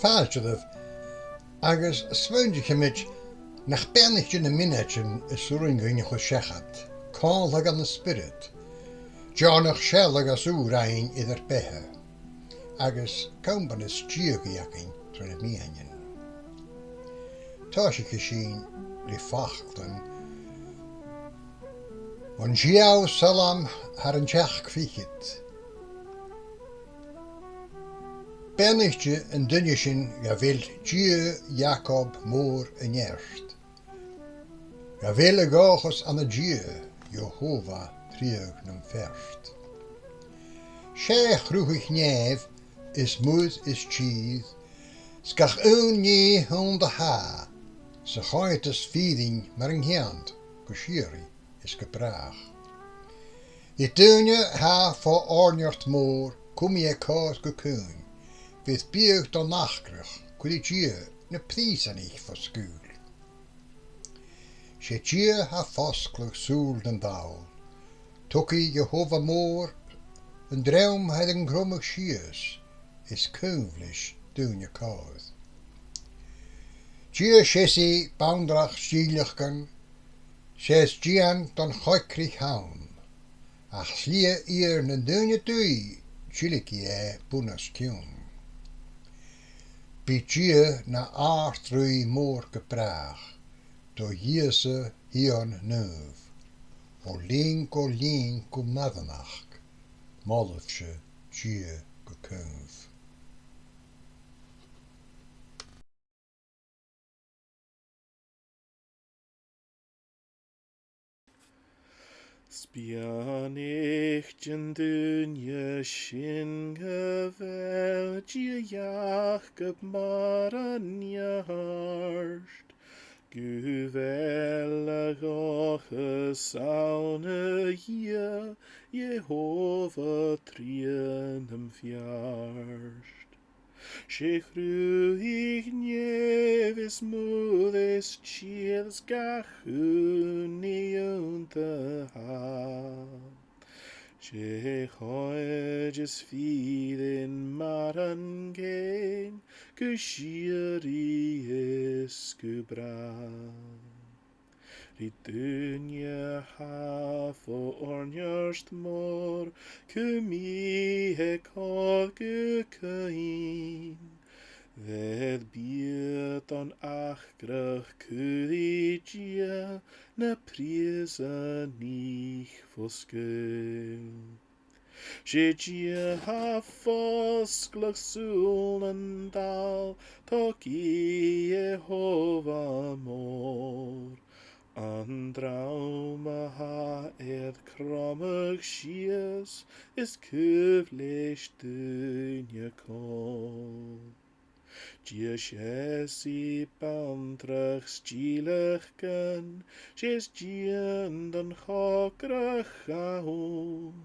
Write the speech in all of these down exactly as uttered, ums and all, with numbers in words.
Fàilte dhuibh, agus smaointicheamaid nach beannaichte na mionaidean as urrainn dhuinn a chur seachad, còmhla ri na spioraid, deònach sealladh às ùr fhaighinn air ar beatha, agus cumhachd is diadhachd againn tro na meadhanan. Tòisichidh sinn le faclan bhon t-siathamh salm thar an t-seachd fichead. Beannaichte an duine sin dha bheil Dia Iàcoib mòr a neart, dha bheil a dhòchas ann an Dia, Iehòbhah, triùir nam feart. 'S e a chruthaich nèamh is muir is tìr, 's gach aon nì a th' ann dha tha, 's a choimheadas fìrinn mar an ceann gu sìorraidh is gu bràth. Ri daoine a tha fo fhòirneart mòr, cumaidh e còir gu caoin, bheir biadh don acrach, cuiridh Dia na prìosanaich fo sgaoil. 'S e Dia a tha fosgladh sùil nan dall, togaidh Iehòbhah mòr an dream air an cromadh sìos, is caomh leis daoine còir. Dia seasaidh banrigh stìleachdan, 's e as dìon don choigrich ann, ach slighe iar nan daoine daoidh, tilgidh e bun-os-cionn. Bidh Dia na àrd-rìgh mòr gu bràth, do dh'Ìosa Shìon naomh, o linn gu linn gu maireannach, molaibhse Dia gu caoimh. 'S beannaichte an duine sin gu bheil Dia Iàcoib mar a neart, gu bheil a dhòchas ann an Dia, Iehòbhah triùir nam feart. 'S e a chruthaich nèamh is muir is tìr is gach aon nì annta a tha. 'S e a choimheadas fìrinn mar an ceann gu sìorraidh is gu bràth. Ri daoine a tha fo fhòirneart mòr, cumaidh e còir gu caoin. Bheir biadh don acrach, cuiridh Dia na prìosanaich fo sgaoil. 'S e Dia a tha fosgladh sùil nan dall, togaidh Iehòbhah mòr an dream a tha air cromadh sìos, is caomh leis daoine còir. Dia seasaidh banrigh stìleachdan, 's e as dìon don choigrich ann,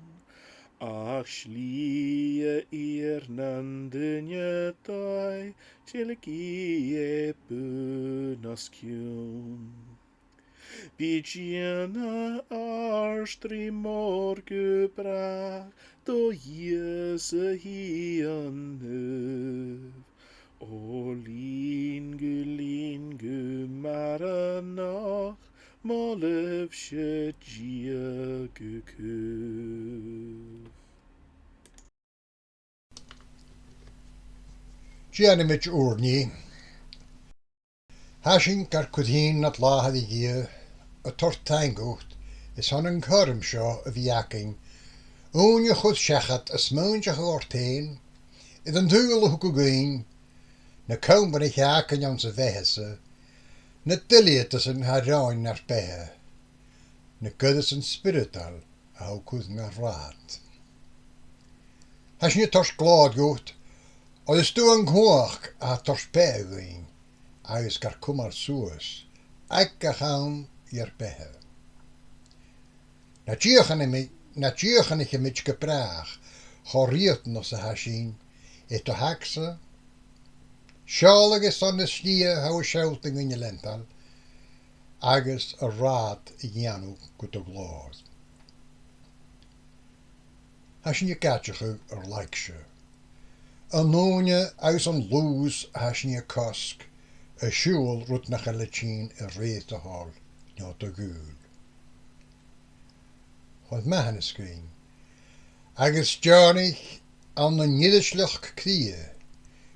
ach slighe iar nan daoine daoidh, tilgidh e bun-os-cionn. Bidh Dia na àrd-rìgh mòr gu bràth, do dh'Ìosa Shìon naomh, o linn gu linn gu maireannach, molaibhse Dia gu caoimh. Dèanamaid ùrnaigh. Tha sinn gar cumail nad làthair, a Dhia, a' toirt taing dhut airson an cothrom seo a bhith againn, ùine a chur seachad a' smaoineachadh ort fhèin, air an t-saoghal a thug thu dhuinn, na cumhachdan a th' againn anns a' bheatha-sa, na duilgheadasan a tha romhainn nar beatha, na goireasan spioradail a tha thu a' cur nar rathad. Tha sinn a' toirt glòir dhut, oir is tu an cumhachd a tha a' toirt beatha dhuinn, agus gar cumail suas, aig gach àm dhar beatha. Na dìochuimhnich-, na dìochuimhnicheamaid gu bràth cho riatanach 's a tha sinn, air do theacsa, seòladh airson na slighe a tha thu a' sealltainn dhuinn a leantail, agus an rathad a dhèanamh gu do ghlòir. Tha sinn ag aideachadh ar laigse. An ùine agus an lùths a tha sinn a' cosg, a' siubhal rud nach eil a' tighinn a rèir do thoil no do dhùil. Chun mathanas dhuinn. Agus deònaich ann an irioslachd cridhe,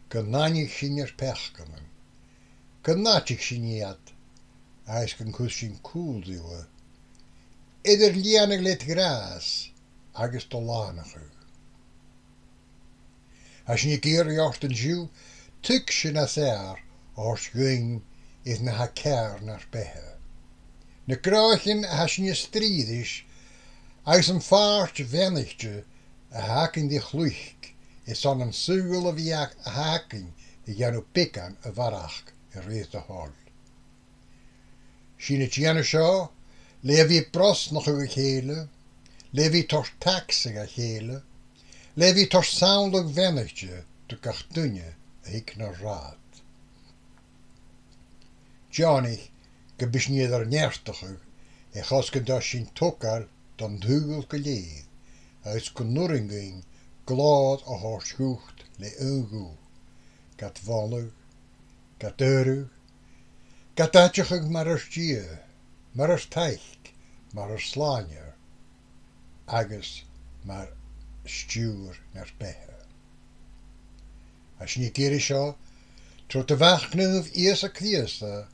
gun aithnich sinn ar peacannan, gun aideach sinn iad, agus gun cuir sinn cùl riutha, iad air lìonadh le do ghràs agus do lànachadh. Tha sinn ag iarraidh ort an-diugh tuigse nas fheàrr a thoirt dhuinn air na tha ceàrr nar beatha. Na gnothaichean a tha sinn a' strì ris, agus am pàirt bheannaichte a th' againn ri chluich, airson an saoghal a bhith a, a th' againn ri dhèanamh beagan a bharrachd a rèir do thoil. Sinn a' dèanamh seo le bhith a' brosnachadh a chèile, le bhith a' toirt taic do chèile, le bhith a' toirt samhladh bheannaichte do gach duine a thig nar rathad. Deònaich gum bi sinn air ar neartachadh, a chosg gun toir sinn togail don t-saoghal gu lèir, agus gun urrainn dhuinn glòir a thoirt dhut le aon ghuth, gad mholadh, gad adhradh, gad aideachadh mar ar Dia, mar ar Taic, mar ar Slànaighear, agus mar Stiùir nar beatha. Tha sinn ag iarraidh seo tro do Mhac naomh Ìosa Crìosda,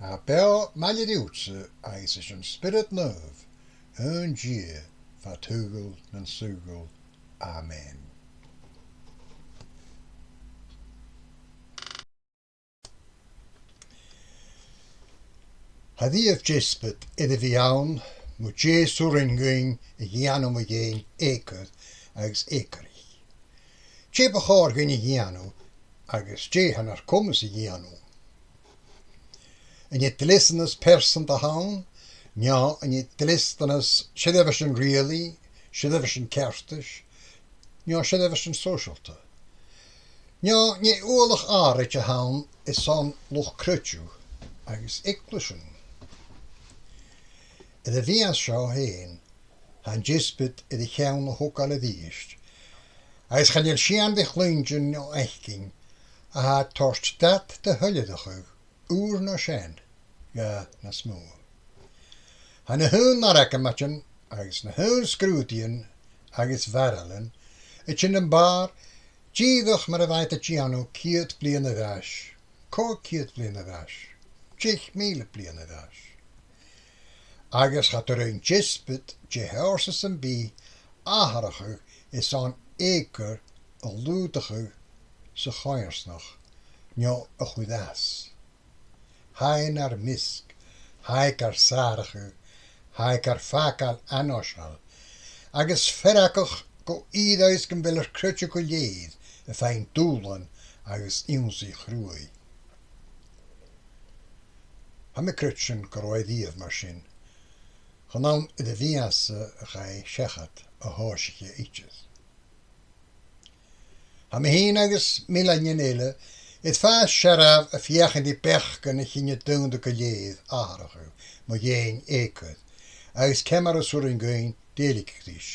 a tha beò maille riutsa agus leis an Spiorad Naomh, aon Dia, fad shaoghal nan saoghal. Amen. Cha bhi deasbad air a bhith ann mu dè 's urrainn dhuinn a dhèanamh mu dheidhinn eucoir agus eucoraich. Dè bu chòir dhuinn a dhèanamh agus dè tha nar comas a dhèanamh. An e dleastanas pearsanta a th' ann, no an e dleastanas seirbheisean riaghlaidh, seirbheisean ceartais, no seirbheisean sòisealta? No an e uallach àraid a th' ann airson luchd-creideimh agus eaglaisean? Air a' mheas seo fhèin, tha an deasbad air a cheann a thogail a-rithist, agus chan eil sìon de chluinntinn no fhaicinn a tha a' toirt dad de shoilleireachadh ùr no sean, dha nas motha. Tha na h-aon argamaidean agus na h-aon sgrùdaidhean agus baraillean a' tighinn am bàrr dìreach mar a bha iad a' dèanamh ceud bliadhna air ais, còig ceud bliadhna air ais, deich mìle bliadhna air ais. Agus cha do rinn deasbad de sheòrsa sam bith atharrachadh airson eucoir a lùghdachadh sa choimhearsnachd, no a chur às. Tha e nar measg, tha e gar sàrachadh, tha e gar fàgail an-fhoiseil, agus feargach gu ìre is gum bheil ar creideamh gu lèir a' faighinn dùbhlan agus ionnsaigh chruaidh. Tha mi a' creidsinn gun robh e riamh mar sin, chan ann air a' mheas a chaidh seachad a thòisich e idir. Tha mi fhìn agus milleanan eile air fàs searbh a' feuchainn ri beachdan a' chinne-daonna gu lèir atharrachadh mu dheidhinn eucoir, agus ciamar as urrainn dhuinn dèiligeadh ris,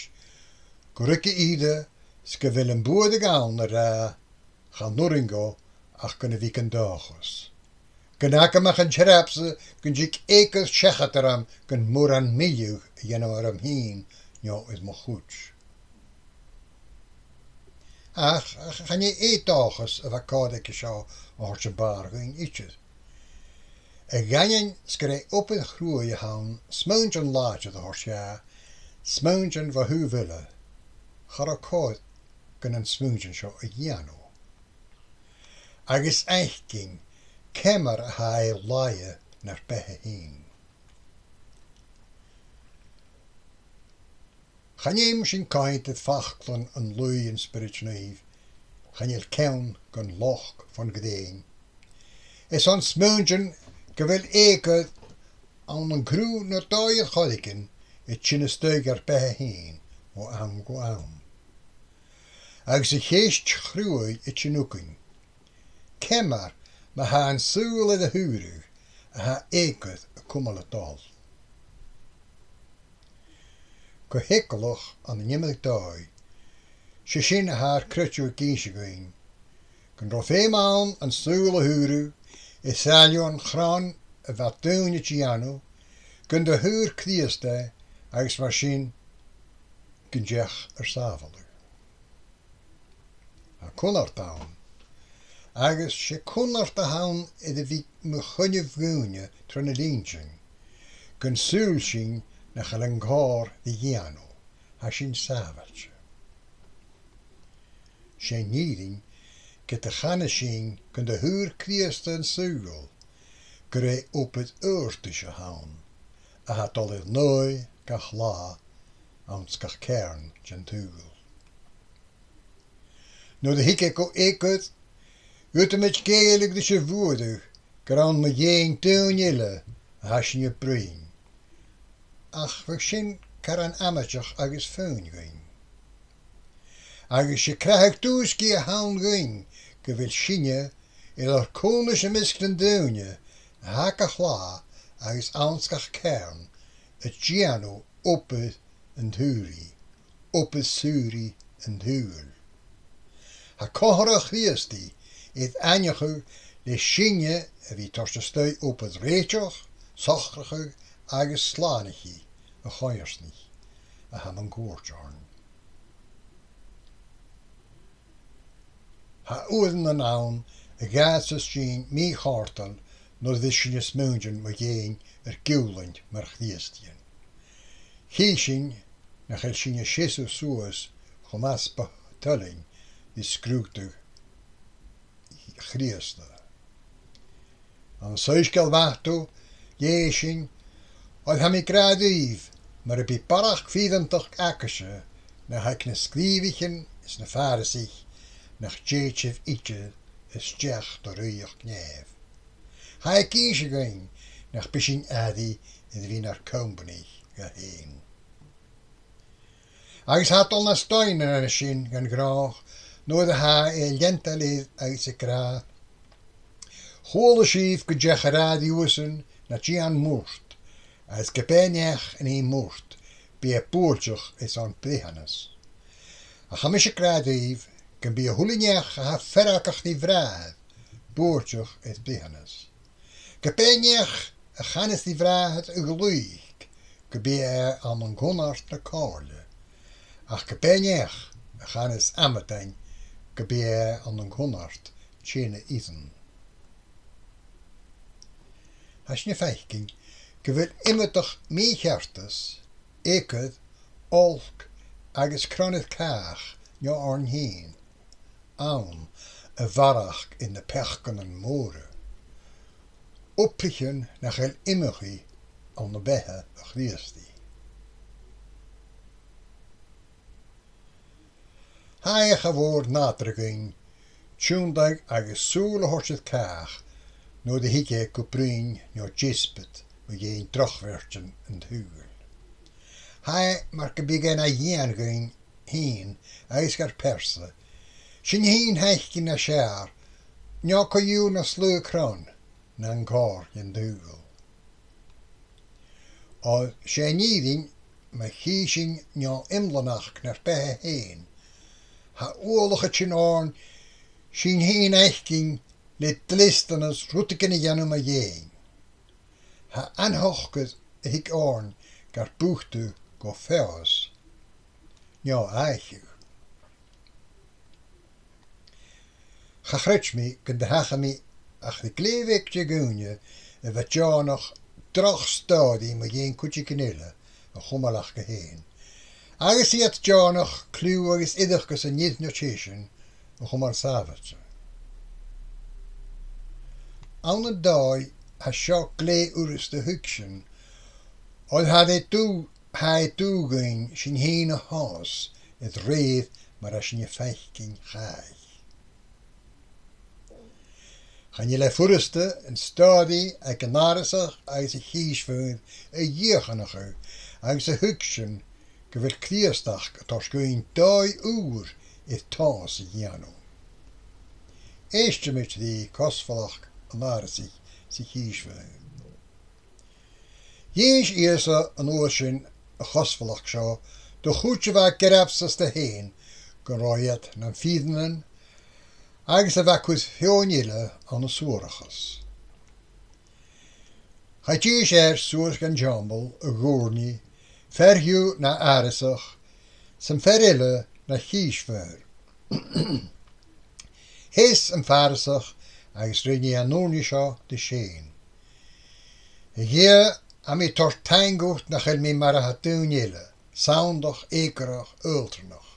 gu ruige ìre 's gu bheil am buaireadh ann a ràdh, chan urrainn dhomh ach gun a bhith gun dòchas. Gun fhàg a-mach an t-searbh-sa gun tig eucoir seachad orm gun mòran milleadh a dhèanamh orm fhìn no air mo chuid. Ach, ach chan e dòchas a bha còir aige seo a thoirt am bàrr dhuinn idir. A dh'aindeoin 's gur e obair chruaidh a th' ann smaointean làidir a thoirt dha, smaointean bho thaobh eile, cha robh còir gun an smaointean seo a dhèanamh. Agus fhaicinn ciamar a tha e laighe nar beatha fhèin. Chan fheum sinn coimhead air faclan an laoidh an Spioraid Naoimh, chan eil ceann gun lochd fon ghrèin, airson smaointean gu bheil eucoir ann an cruth no dòigh air choreigin a' tighinn a-staigh ar beatha fhèin o àm gu àm. Agus a' cheist chruaidh a' tighinn thugainn, ciamar, ma tha an saoghal air a shaoradh, a tha eucoir a' cumail a' dol? Gu h-eagalach ann an iomadh dòigh, 's e sin a tha ar creideamh ag innse dhuinn, gun robh feum ann an saoghal a shaoradh, is àlainn chrann a bha daoine a' dèanamh, gun do shaor Crìosd e, agus mar sin gun deach ar sàbhaladh. Tha cunnart ann, agus 's e cunnart a th' ann air a bhith mu choinneamh dhaoine tro na linntean, gun saoil sinn nach eil an còrr ri dhèanamh, tha sinn sàbhailte. 'S e an fhìrinn, ged a chanas sinn gun do shaor Crìosd an saoghal, gur e obair adhartais a th' ann, a tha a' dol air n-aghaidh gach latha anns gach ceàrn den t-saoghal. Nuair a thig e gu eucoir, dh'fhaodamaid gèilleadh ris a' bhuaireadh gur ann mu dheidhinn daoine eile a tha sinn a' bruidhinn. Ach bhiodh sin caran amaideach agus faoin dhuinn. Agus 's e crathadh dùisgidh a th' ann dhuinn gu bheil sinne, air ar cùmhnant am measg nan daoine a tha gach latha agus anns gach ceàrn, a' dèanamh obair an t-saoraidh, obair shaoraidh an t-saoghail. Tha comharra Chrìosdaidh air aithneachadh le sinne a bhith toirt a-staigh obair rèiteach, socrachadh agus slànaichidh a' choimhearsnaich a tha mun cuairt oirnn. Tha uaireannan ann a dh'fhàsas sinn mì-chomhartail nuair a bhios sinn a' smaoineachadh mu dheidhinn ar giùlain mar Chrìosdaidhean. Chì sinn nach eil sinn a' seasamh suas cho math 's bu toil leinn ri sgrùdadh Chrìosda. Ann an soisgeul Mhata, dh'èigh sinn, oir tha mi ag ràdh ribh, mura bi barrachd fìreantachd agaibhse na th' aig na sgrìobhaichean is na Phàrasaich, nach tèid sibh idir a-steach do rìoghachd nèimh. Tha e ag innse dhuinn nach bi sinn airidh air a bhith nar companaich dha fhèin. Agus tha e a' dol nas doimhne na sin dhan ghnothach, nuair a tha e a' leantail air agus ag ràdh, chuala sibh gun deach a ràdh riuthasan na dèan murt, agus ge b' e an neach a nì murt, bidh e buailteach airson breitheanas. Ach tha mise ag ràdh ribh, gum bi a h-uile neach a tha feargach ri bhràthair buailteach air breitheanas. Ge b' e neach a chanas ri bhràthair a ghlaoich, gum bi e ann an cunnart na comhairle. Ach ge b' e neach a chanas amadain, gum bi e ann an cunnart teine-isean. Tha sinn a' faicinn gu bheil iomadach mì-cheartas, eucoir, olc agus cron air càch, neo oirnn fhìn, ann a bharrachd air na peacannan mòra. Obraichean nach eil iomchaidh ann am beatha a' Chrìosdaidh. Tha e cha mhòr nàdarra dhuinn tionndadh agus sùil a thoirt air càch nuair a thig e gu bruidhinn neo deasbad mu dheidhinn drochbheartan an t-saoghail. Tha e mar gum biodh e na dhìon dhuinn fhìn agus dhar pearsa. Sinn fhìn a th' air choreigin nas fheàrr, neo co-dhiù nas lugha cron na an còrr dhen t-saoghal. Oir 's e an fhìrinn, ma chì sinn neo-iomlanachd nar beatha fhèin, tha uallach a' tighinn oirnn sinn fhìn fhaicinn le dleastanas rudeigin a dhèanamh mu dheidhinn. Tha an t-socair a thig oirnn gar bùtadh gu feabhas neo-àicheadh. Cha chreid mi gun do thachair mi ach ri glè bheag de dhaoine a bha deònach droch stòiridh mu dheidhinn cuideigin eile a chumail aca fhèin, agus iad deònach cliù agus oideachas an fhir neo tè sin a chumail sàbhailte. Ann an dòigh, tha seo glè fhurasta a thuigsinn, oir tha e dùth, tha e dùth dhuinn sinn fhìn a thomhas air rèir mar a tha sinn a' faicinn chàich. Chan eil e furasta an stòiridh aig an Àrasach agus a' Chìsbheil a dhìochuimhneachadh agus a thuigsinn gu bheil Crìosdachd a' toirt dhuinn dòigh ùr air tomhas a dhèanamh. Èisteamaid ri cosmhalachd an Àrasaich 's a' Chìsbheil. Dh'innis Ìosa an uair sin a' chosmhalachd seo do chuid a bha ag earbsa-sa fhèin gun robh iad nam fìreannan, agus a bha a' cur feadhainn eile ann an suarachas. Chaidh dithis air suas dhan teampall a dh'ùrnaigh fear dhiubh na àireasach, 's am fear eile na chìsbheir. Sheas am fàrasach agus rinn e an ùrnaigh seo ris fhèin: A Dhia, tha mi a' toirt taing dhut nach eil mi mar a tha daoine eile, sanntach, eucorach, aonranach,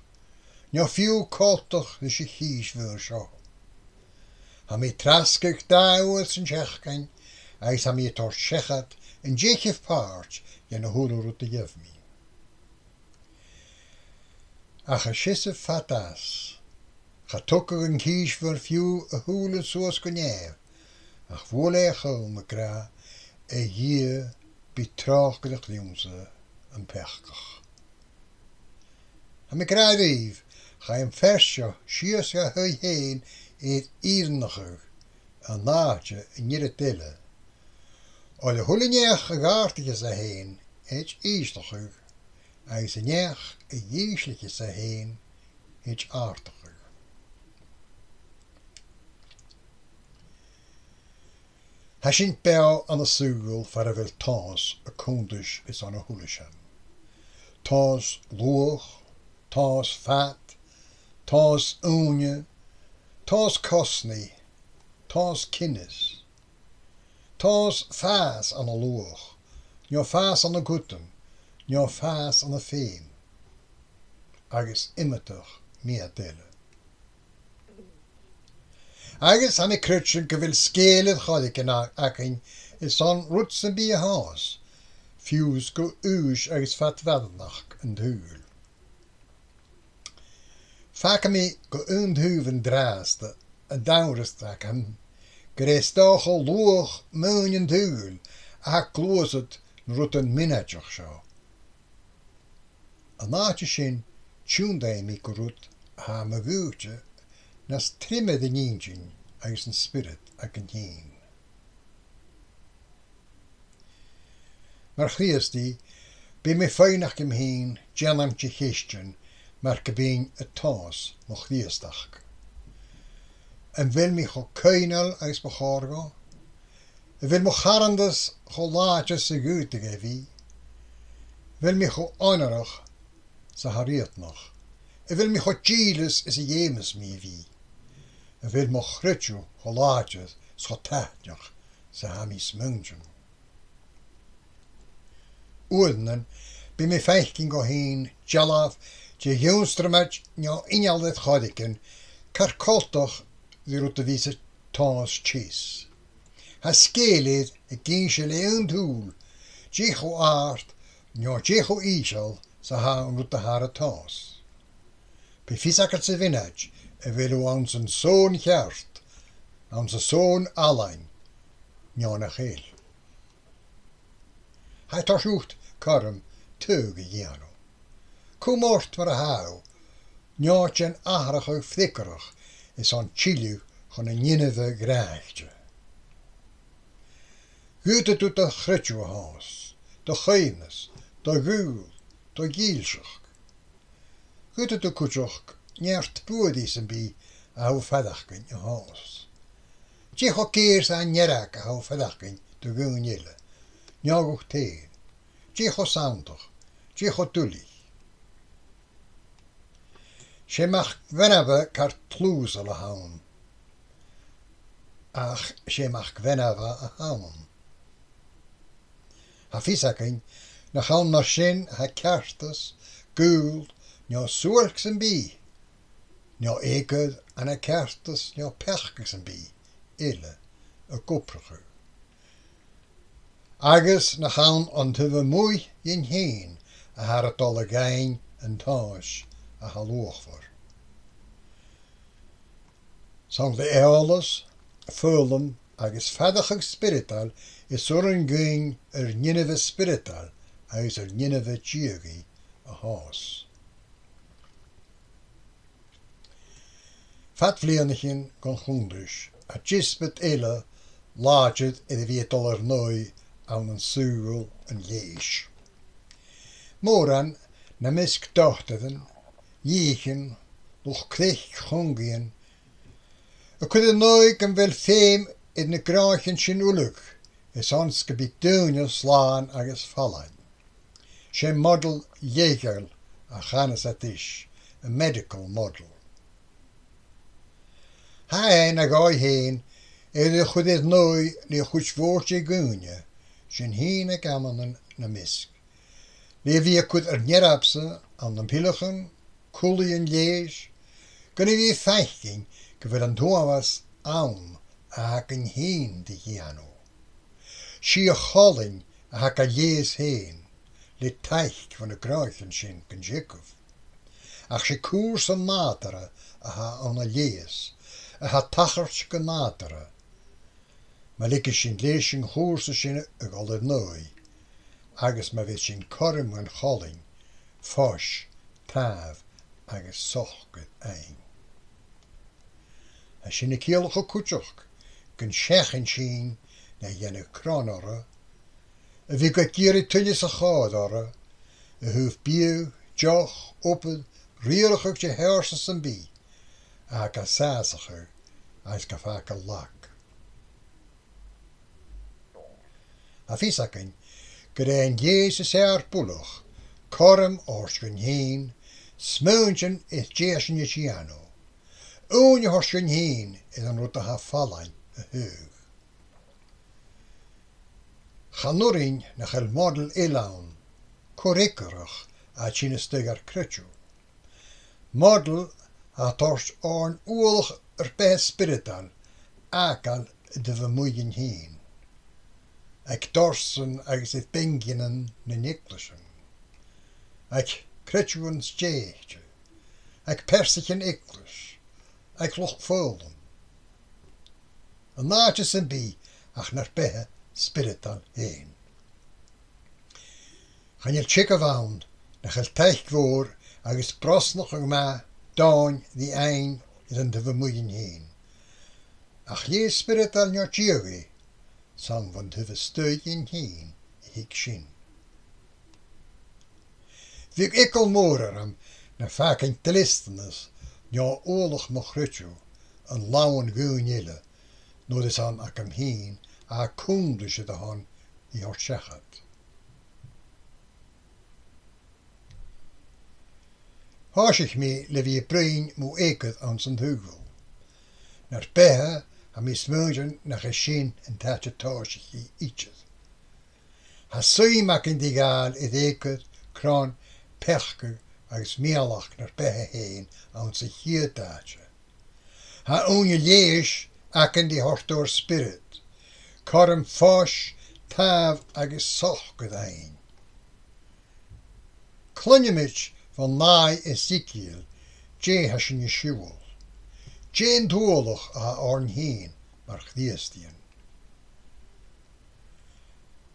no fiù coltach ris a' chìsbheir seo. Tha mi a' trasgadh dà uair san t-seachdain, agus tha mi a' toirt seachad an deicheamh pàirt dhen a h-uile rud a gheibh mi. Ach a' seasamh fad às, cha togadh an cìsbheir fiù a shùilean suas gu nèamh, ach bhuail e a chom ag ràdh, A Dhia, bi tròcaireach riumsa, am peacach. Tha mi ag ràdh ribh, chaidh am fear seo sìos dha thaigh fhèin air fhìreanachadh an àite an uiread eile, oir a h-uile neach a dh'àrdaicheas e fhèin, e air ìsleachadh, agus an neach a dh'ìslicheas e fhèin, e air àrdachadh. Tha sinn beò ann an saoghal far a bheil tomhas a' cunntais airson a h-uile sìon. Tomhas luach, tomhas fad, tomhas ùine, tomhas cosnaidh, tomhas cinnidh, tomhas fàs ann an luach, no fàs ann an cuideam, no fàs ann am feum, agus iomadach meud eile. Agus tha mi a' creidsinn gu bheil sgeulachd air choreigin a-, againn airson rud sam bith a thomhas, fiù 's gu aois agus fad mhaireannach an t-saoghail. Fàgaidh mi gu aon taobh an-dràsta an t-amhras agam gur e 's dòcha luach maoin an t-saoghail a tha a' gluasad na rudan mionaideach seo. An àite sin, tionndaidh mi gu rud a tha ma dhùirte nas truime dhan inntinn agus an spiorad againn fhìn. Mar Chrìosdaidh, bidh mi a' faighneachd dhomh fhìn dèanamh de cheistean mar gum bithinn a' tomhas mo Chrìosdachd. Am bheil mi cho coibhneil agus bu chòir dhomh? A bheil mo charthannas cho làidir 's a dh'fhaodadh e a bhith? A bheil mi cho onarach 's a tha riatanach? A bheil mi cho dìleas 's a dh'fheumas mi a bhith? A bheil mo chreideamh cho làidir 's cho taitneach 's a tha mi a' smaointinn? Uaireannan, bidh mi a' faicinn dhomh fhìn dealbh de dh'ionnsramaid no inneal air choreigin, car coltach ri rud a bhios a' tomhas teas. Tha sgeul air ag innse le aon dùil dè cho àrd no dè cho ìosal 's a tha an rud a thathar a' tomhas. Bidh fios agad sa mhionaid a bheil thu anns an t-sòn cheart, anns an t-sòn fhallain, no nach eil. Tha e toirt dhut cothrom taghadh a dhèanamh. Cùm ort mar a tha thu, no dèan atharrachadh freagarrach airson tilleadh chun an inbhe ghràinte. Dh'fhaodadh tu do chreideamh a thomhas, do choibhneas, do ghaol, do dhìlseachd. Dh'fhaodadh tu cuideachd neart buairidh sam bith a tha thu a' faireachdainn a thomhas. Dè cho geur 's a tha an fhearg a tha thu a' faireachdainn do dhaoine eile, no dhut fhèin? Dè cho sanntach, dè cho duilich? 'S e mac-meanmna car dlùthshail a th' ann, ach 's e mac-meanmna a th' ann. Tha fios againn nach ann mar sin a tha ceartas, gaol, no suailc sam bith, no eucoir ann an ceartas no peacadh sam bith eile ag obrachadh. Agus nach ann an taobh a-muigh dhinn fhèin a thathar a' dol a dh'fhaighinn an tomhais a tha luachmhor. 'S ann le eòlas, foghlam agus faireachadh spioradail as urrainn dhuinn ar n-inbhe spioradail agus ar n-inbhe diadhaidh a thomhas. Fad bhliadhnaichean gun chunntais, tha deasbad eile làidir air a bhith a' dol air n-aghaidh ann an saoghal an Fhèis. Mòran nam measg dotairean, dhìthean, luchd-creic chungaidhean, A' cur an dòigh gum bheil feum air na gnothaichean sin uile, is ann 's gum bi daoine slàn agus fallain. 'S e modal leathcheil a chanas iad ris, a medical model. Tha e na dhòigh fhèin air a chur air dòigh le a' chuid mhòr de dhaoine, sinn fhìn aig amannan nam measg, le bhith a' cur ar n-earbsa ann am pileagan, culaidhean leigheis, gun a bhith a' faicinn gu bheil an t-uabhas ann a th' againn fhìn ri dhèanamh. 'S i a' cholainn a th' aca leigheas fhèin, le taic bho na gnothaichean sin gun teagamh. Ach 's e cùrsa nàdarra a th' ann an leigheas, a tha a' tachairt gu nàdarra, ma leigeas sinn leis an chùrsa sin a dhol air dòigh, agus ma bhios sinn cothrom mun cholainn, fois, tàmh agus socair fhaighinn. Tha sin a' ciallachadh cuideachd gun seachain sinn na dhèanamh cron orra, a bhith ag iarraidh tuilleadh 's a' chòir orra, a thaobh biadh, deoch, obair, riarachadh de sheòrsa sam bith, a tha ga sàsachadh agus gum faca lag. Tha fios againn gur e an leigheas is e ar buileach, cothrom a thoirt dhuinn fhìn smaointinn air dè tha sinn a' dèanamh, ùine a thoirt dhuinn fhìn air an rud a tha fallain a thaghadh. Chan urrainn nach eil modal eile ann, co-fhreagarrach, a' tighinn a-steach ar creideamh. Modal a tha a' toirt oirnn uallach ar beatha spioradail fhàgail a-muigh dhuinn fhìn, aig dorsan agus air beingheanan nan eaglaisean, aig creideamhan stèidhichte, aig pearsaichean eaglais, aig luchd-foghlam. An àite sam bith ach nar beatha spioradail fhèin. Chan eil teagamh ann nach eil taic mhòr agus brosnachadh math domhainn ri fhaighinn air an taobh a-muigh dhuinn fhìn. Ach leigheas spioradail neo-diadhaidh, 's ann bhon taobh a-staigh dhuinn fhìn a thig sin. Bhiodh eagal mòr orm nam fàgainn dleastanas neo uallach mo chreideimh an làmhan dhaoine eile, nuair as ann agam fhìn a tha cunntais air a shon i a thoirt seachad. Thòisich mi le bhith a' bruidhinn mu eagal anns an t-saoghal. Nar beatha, tha mi a' smaointinn nach e sin an t-àite tòisichidh idir. Tha suim againn ri ghabhail air eagal, cron, peacadh agus mealachd nar beatha fhèin anns a' chiad àite. Tha ùine leigheis againn ri thoirt ar spiorad, cothrom fois, tàmh agus socair fhaighinn. Cluinneamaid bhon nàimh Ezekiel dè tha sinn a' siubhal, dè an t-uallach a th' oirnn fhìn mar Chrìosdaidhean.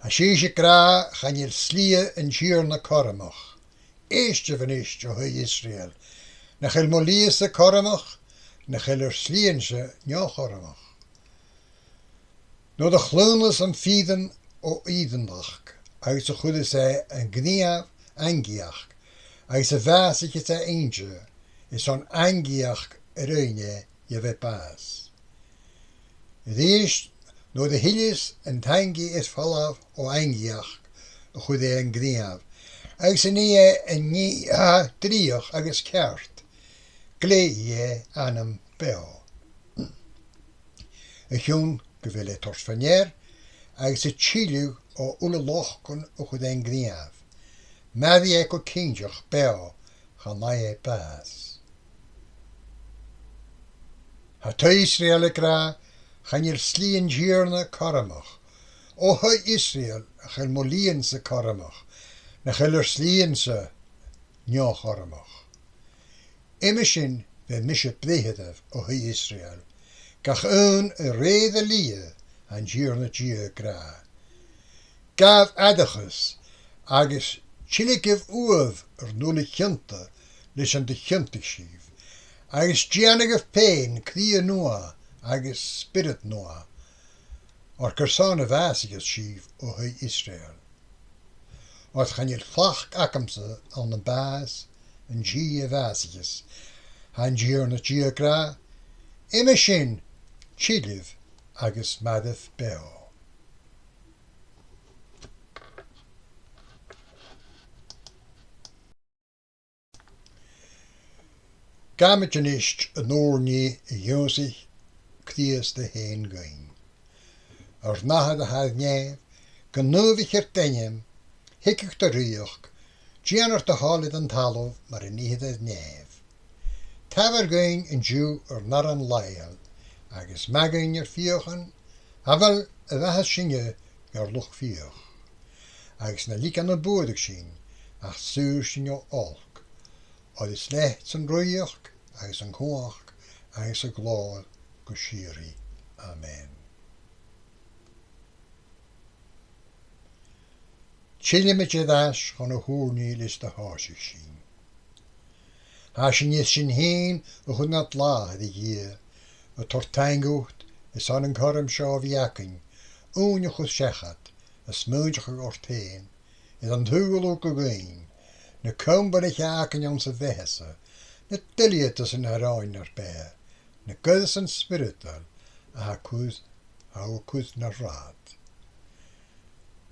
Tha Sìos ag ràdh, chan eil slighe an Tighearna cothromach. Èistibh a-nis, o thaigh Israel, nach eil mo shlighe-sa cothromach, nach eil ur slighean-sa neo-chothromach. Nuair a chlaonas am fìrean o fhìreanachd, agus a chuireas e an gnìomh aingidheachd, agus a bhàsaicheas e innte, is on aingidheachd a rinn e, gheibh e bàs. A-rithist, nuair a thilleas an t-aingidh air falbh o aingidheachd a chuir e an gnìomh, agus a nì e an nì a tha drìoch agus ceart, glèidhidh e anam beò. A chionn gu bheil e toirt fa-near, agus a' tilleadh o uile lochcan a chuir e an gnìomh, mairfidh e gu cinnteach beò, chan fhaigh e bàs. Tha taigh Israel ag ràdh, chan eil slighe an Tighearna cothromach. O thaigh Israel, nach eil mo shlìghean-sa cothromach, nach eil ur slighean-sa neo-chothromach. Uime sin bheir mise breith oirbh, o thaigh Israel, gach aon a rèir a slighe, tha an Tighearna Dia ag ràdh. Gabhaibh aithreachas agus tilgidh uaibh ur n-uile-chionta leis an do chiontaich sibh, agus dèanamaid fhèin cridhe nuadh agus spiorad nuadh, oir carson a bhàsaicheas sibh, o thaigh Israel? Oir chan eil tlachd agamsa ann am bàs an tì a bhàsaicheas, tha an Tighearna Dia ag ràdh. Uime sin Tilleadh agus mairbh beò. Gabhaimid a-nis an ùrnaigh a dh'ionnsaich Crìosd fhèin dhuinn. Ar n-Athair a tha air nèamh, gu naomhaichear d' ainm, thigeadh do rìoghachd, dèanar do thoil air an talamh mar a nithear air nèamh. Tabhair dhuinn an-diugh ar n-aran làitheil, agus maith dhuinn ar fiachan, amhail a mhaitheas sinne dhar luchd-fiach. Agus na leig ann am buaireadh sinn, ach saor sinn o olc. Oir is leatsa an rìoghachd, agus an cumhachd, agus a' ghlòir gu sìorraidh. Amen. Tillidh sinn air ais chun na h-ùrnaigh leis an do thòisich sinn. Tha sinn a-nis fhìn a' cur nad làthair, a Dhia, a' toirt taing dhut airson an cothrom seo a bhith againn, ùine a chur seachad, a' smaoineachadh ort fhèin, air an t-saoghal thug thu dhuinn, na companaichean a th' againn anns a' bheatha-sa, na duilgheadasan a th' oirnn nar beatha, na goireasan spioradail a tha cur, a tha thu a' cur nar rathad.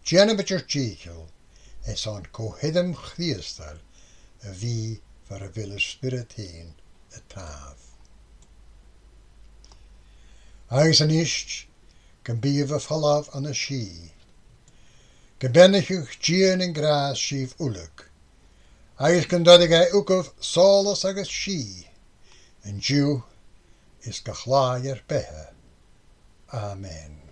Dèanamaid ar dìcheall airson co-sheirm Chrìosdail a bhith far a bheil ar spiorad fhèin a' tàmh. Agus a-nis, gum bi sibh a' falbh ann an sìth. Gum beannaicheadh Dia nan gràs sibh uile, agus gun toireadh e thugaibh sòlas agus sìth, an-diugh is gu chlàr ur beatha. Amen.